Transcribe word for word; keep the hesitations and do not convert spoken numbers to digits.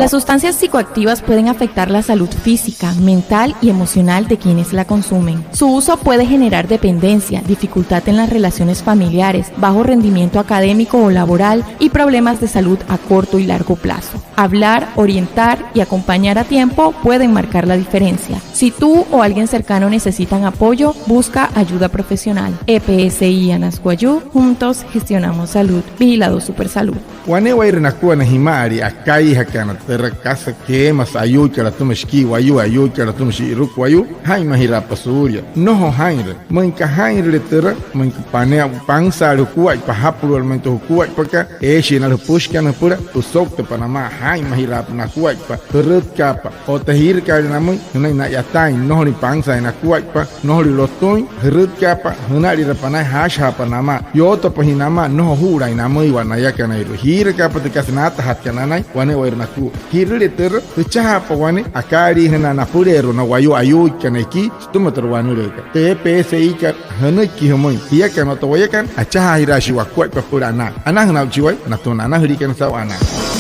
Las sustancias psicoactivas pueden afectar la salud física, mental y emocional de quienes la consumen. Su uso puede generar dependencia, dificultad en las relaciones familiares, bajo rendimiento académico o laboral y problemas de salud a corto y largo plazo. Hablar, orientar y acompañar a tiempo pueden marcar la diferencia. Si tú o alguien cercano necesitan apoyo, busca ayuda profesional. E P S I Anas Wayuu, juntos gestionamos salud. Vigilado Supersalud. Wane'ewaire nakua na jima'alii akaijakana türa kasa keemasü ayuuikat atüma shikii wayuu, ayuuikat atüma shi'iruku wayuu, jaa'inmajiraapa suulia. Nnojo jaa'inrüle. Müin aka jaa'inrüle türa, müin aka pane'e, pansaale jukuaippa, ajapulu'ule ma'i tü jukuaippakat, eeshii na jüpüshikana jüpüla, püsouktapa namaa, jaa'inmajiraapa nakuaippa, jürütkaapa. Otta jiirakaale namüin, jünain na'yataain, nnojolüin pansaain nakuaippa, nnojolüin lotüin, jürütkaapa, jünalirapa naya, jaashajaapa namaa, yootapa jia namaa, nnojo juu'ulaain namüiwa nayakanairua. Jiirakaapa tü kasa naatajatkat nanain, wane'ewaire nakua. Ji'rüle türa, jüchajaapa wane akaaliijünaa napüleerua na wayuu ayuuikana ekii sütüma tü wanülüükat. Tü E P S I kat jünüiki jümüin, jiakana otta wayakana, achajaajiraashii wakuaippa süpüla anaa. Anajüna aa'uchii waya natüma na anajüliikana saa'u anaa.